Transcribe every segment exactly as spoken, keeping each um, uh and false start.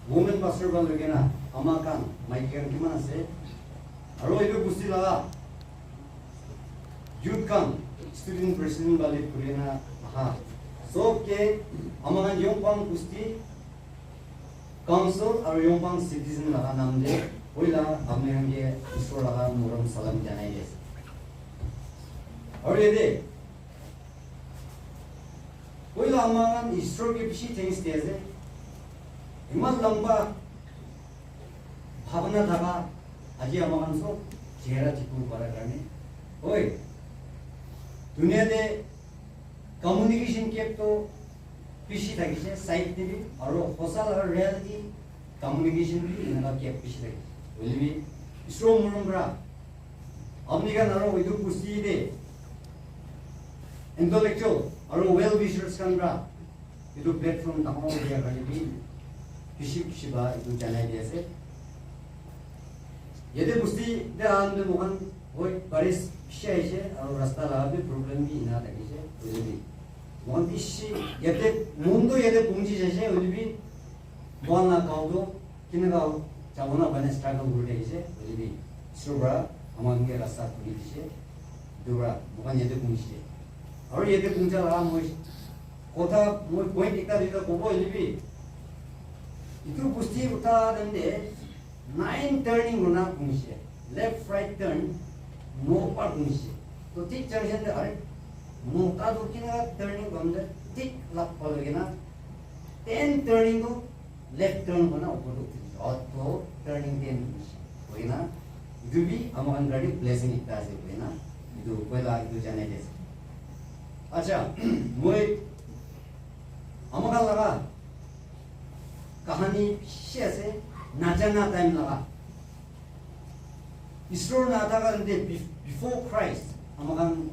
Women pastor para loi kena ama khan, maiki khan kiman ase? Aro etu bosti laga youth khan, student president para loi kuri na aha. Sob ke ama khan Yongpang bosti council aro Yongpang citizen laga nam de, hoila apni khan ke Isor laga morom salam janai di ase. Aro yate, hoila ama khan Isor ke bishi thanks di ase. Iman lamba bhabna thaka, aji ama khan sob chehra chikun para karne. Oi, dunia de communication gap to bishi thakise, side te bi, aro hosa laga reality communication bi enaka gap bishi thakise. Hoile bi, Isor morom para, apni khan aro etu bosti de intellectual aro well wishers khan para etu platform dangor dia karne bi bishi bishi ba etu janai di ase. Yate bosti de ahan de moikhan hoi baris bishi aise aro rasta laga bi problem bi ena thakise, hoile bi moikhan bishi yate mon to yate pongji jaise, hoile bi moikhan laga gaon to kinaka jabo na bane struggle kuri thakise, hoile bi Isor para ama khan ke rasta khuli dise, etu para moikhan yate pongji jaise. Aro yate pongja laga moi kotha, moi point ekta duita kobo, hoile bi etu bosti uta time de nine turning hona pongji jaise, left right turn no par pongji jaise. To thik junction de, are, mota to kinaka turning khan de thik lak palo kena ten turning to left turn kona upor to uthi jai. Auto turning ten hoina, etu bi ama khan karne blessing ekta ase hoina, etu poila etu janai di ase. Acha, moi ama khan laga kahani bishi ase, najana time laga. Isor nathaka time te, bef-, before Christ, ama khan,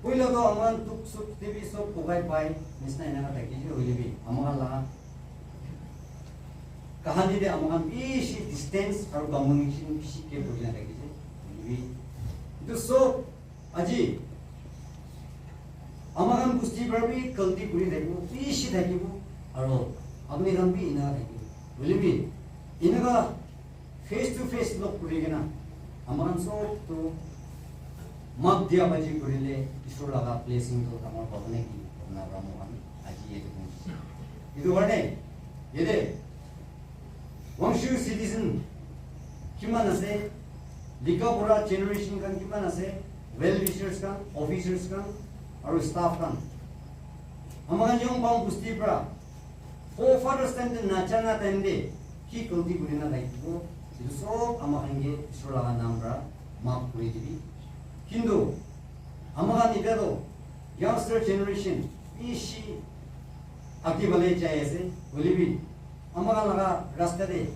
poila to ama khan tuk suk te bi sob kokai pai, nisna enaka thakise, hoile bi ama khan laga kahani te ama khan bishi distance aro communication bishi ke kuri na thakise, hoile bi etu sob aji ama khan bosti para bi galti kuri thakibo, bishi thakibo, aro apni khan bi enaka thakibo. Hoile bi enaka face to face log kuri kena ama khan sob to map dia baji kurile Isor laga blessing to dangor pabo naki, apna para moikhan aji yate pahunchise. Etu karne yate Wangshu citizen kiman ase, likha pura generation khan kiman ase, well wishers khan, officers khan, aro staff khan. Ama khan Yongpang bosti para forefathers time te najana time te ki galti kuri na thakibo, etu sob ama khan ke Isor laga nam para maaf kuri dibi. Kintu ama khan etia to youngster generation bishi age phale jai ase, hoile bi ama khan laga rasta te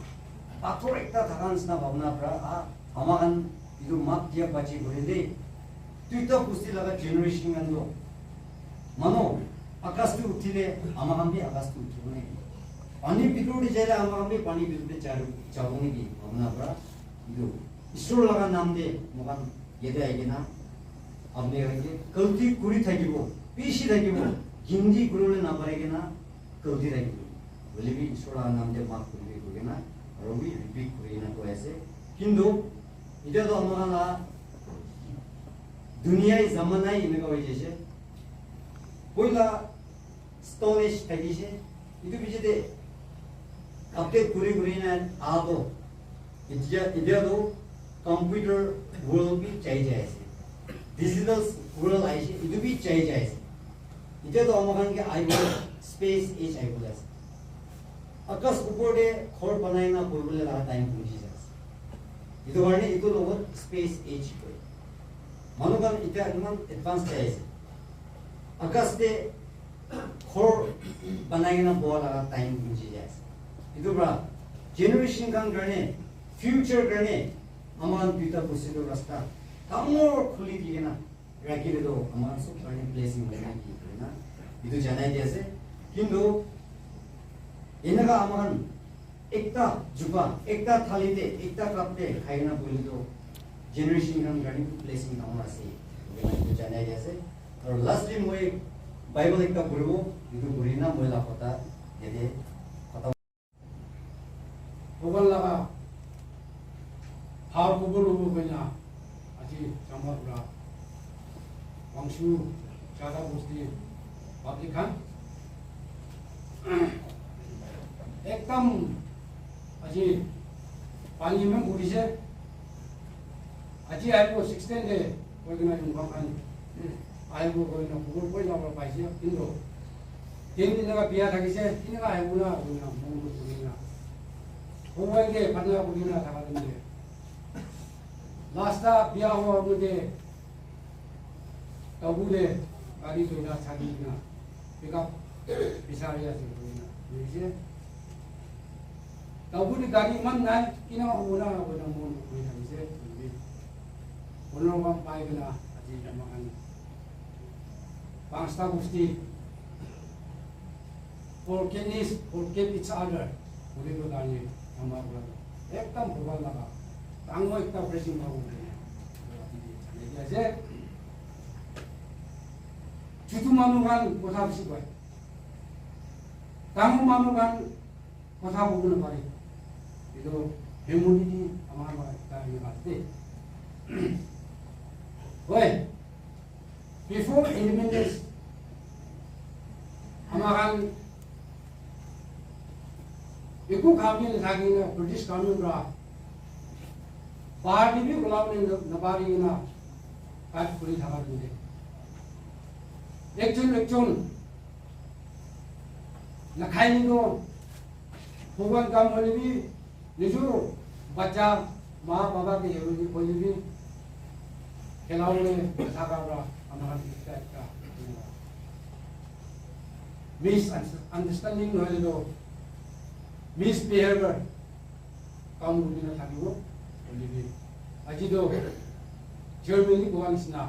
pathor ekta thaka nisna bhabna para, ah, ama khan etu maaf dia bachi kore de. Duita bosti laga generation khan to manu akas te uthile ama khan bi akas te uthibo naki? Pani bitor te jaile ama khan bi pani bitor te jabo naki? Bhabna para etu Isor laga nam te moikhan yate ahi kena apni khan ke galti kuri thakibo, bishi thakibo, hindi kuribole napare kena galti thakibo. Hoile bi Isor laga nam te maaf kuribi koi kena, aro bi repeat kuri kena koi ase. Kintu etia to ama khan laga dunia zamana eneka hoi jaise. Poila Stone Age thakise, etu piche te update kuri kuri na aha to, etia, etia to computer world bi chai jai ase, digital world aise, etu bi chai jai ase. Etia to ama khan ke ahi bole space age ahi bole ase. Akas upor te ghor banai na bohi bole laga time pahunchi jai ase. Etu karne etu logot space age koi. Manu khan etia iman advance jai ase. Akas te ghor banai kena boha laga time pahunchi jai ase. Etu para generation khan karne, future karne, ama khan duita bosti to rasta dangor khuli di kena rakhi le to ama khan sob karne blessing hoina ki hoina etu janai di ase. Kintu enaka ama khan ekta juka, ekta thali te, ekta cup te khai kena boile to generation khan karne blessing dangor ase. Etu janai di ase. Aru lastly moi Bible ekta puribo, etu puri na moi la kotha yate khatam. Chu Chada Bosti public khan. Ekdam aji pani eman burise. Aji ahibo sixteen te koi kena uniform khan ahibo koi kena khobor poila para paise. Kintu tin din laga biya thakise, kineka ahibo na koi kena mon kuri kena. Kowai ke phatna kuri kena thaka din te. Last ta biya howa mode Tabu te gari duita thaki kena pickup bisari ase koina hoise. Tabu te gari eman nai, kineka hobo na koina mon kuri thakise. Kono kam pai kena aji ama khan panchta bosti forgiveness, forgive each other. Kuri to dani ama kura. Ekdam bhagwan laga. Dangor ekta blessing pawo de. Ase. Chutu manu khan kotha bishi koi. Dangor manu khan kotha kobole napare. Etu humanity amar laga ekta ase. Hoi. Before independence, ama khan eku kami nathaki na British kami pra bahar te bi ulabole na, napari na fight kuri thaka dinde. Ekjon ekjon nakhai ni to bhagwan kam hole bi Nijor bacha, ma, baba ke hoile bi, hoile bi, khela hole thaka pra, amar ekta, ekta, misunderstanding nohole to, misbehavior, kam kuri na thakibo, hoile bi. Aji to, Germany kowa nisna,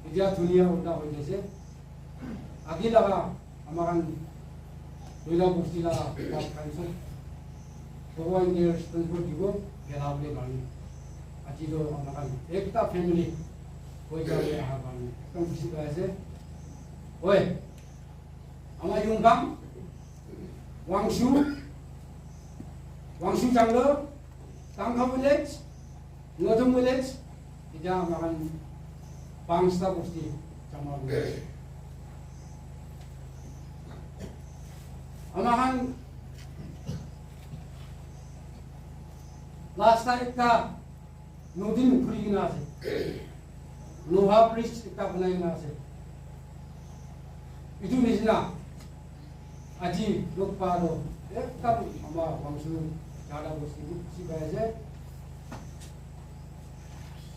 etia dunia ulta hoi jaise. Agi laga ama khan duita bosti laga bap khan sob bhagwan ke responsible dibo gela bole karne. Aji to ama khan ekta family hoi jabo aha karne ekdam khushi pai ase. Hoi, ama Yungkang, Wangshu, Wangshu Changlo, Tangkhul village, Nodum village, etia ama khan panchta bosti jama kuri ase. Ama khan rasta ekta nodi khuli kena ase. Loha bridge ekta banai kena ase. Etu nisna aji log pa toh ekdam ama Wangshu Chada bosti bi khushi pai ase.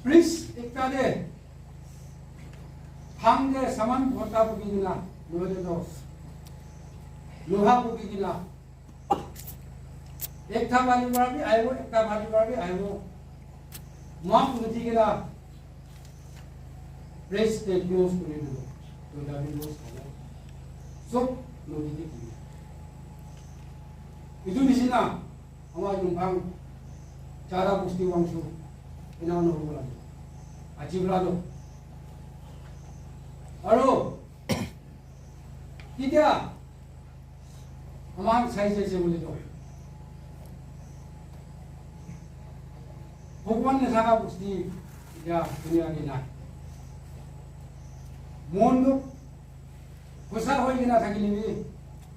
Bridge ekta te phang te saman bhorta buki kena, nohole toh loha buki kena, ekta pani para bi ahibo, ekta pani para bi ahibo. Map nuthi kena, bridge te close kuri dibo. Toh jabi close hobo. Sob nodi te kibo. Etu nisna, ama Yungkang, Chada bosti Wangshu, ena nohobo lage. Aji pra toh. Aro, ketia, ama khan sai sai se bole toh. Bhagwan nathaka bosti etia dunia te nai. Mon toh khosa hoi kena thakile bi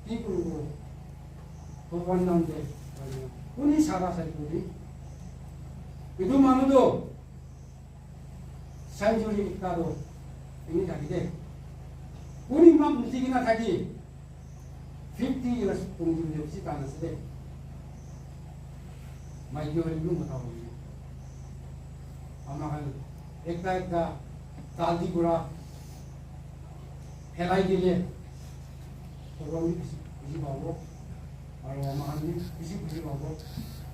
ki kuribo? Bhagwan naam te kuni sara sari kuri. Etu manu toh century ekta toh eni thaki de. Kuni map nuthi kena thaki fifty years kumi kumi de bishi tan ase de. Maiki hoile bi mota hoile bi. Ama khan ekta ekta jaldi kura phelai dile program bi bishi buji pabo. Aro ama khan bi bishi buji pabo.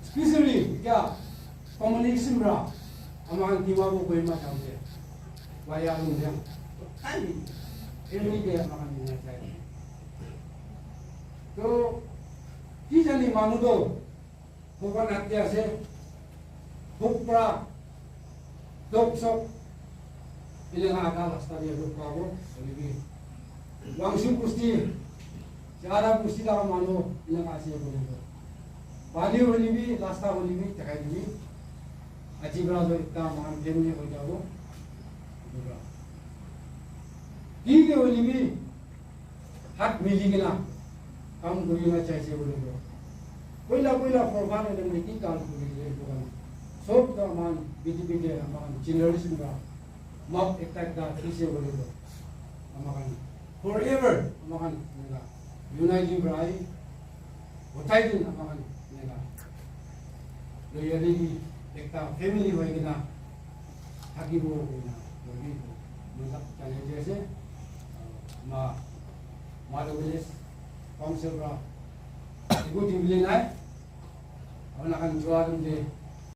Especially etia communication pra ama khan Dimapur Kohima jam de. Waya lung de. Every day ama khan ni jai. To ki jani manu to Bhagwan ate ase, bhuk pra, dok sok, eneka aga rasta te log pabo, hoilebi Wangshu bosti, Chada bosti laga manu, eneka ase koile toh. Pani hoilebi, rasta hoilebi, dekhai dibi. Aji pra toh ekta mohan family hoi jabo. Etu pra. Ki ke hoile bi hat mili kena kam kuri na chaise bole to. Koila, koila forefront te ki kam kuri le to kan. Sob to aman B J P te aman generation ba map ekta ekta thise bole to. Aman forever aman na unite brai Gotai din amakhan eneka loyalty ekta family hoi kena thakibo koina loyalty moi tak challenge ase. Ma, ma village council pra eku dibole nai. Apuni khan jua din de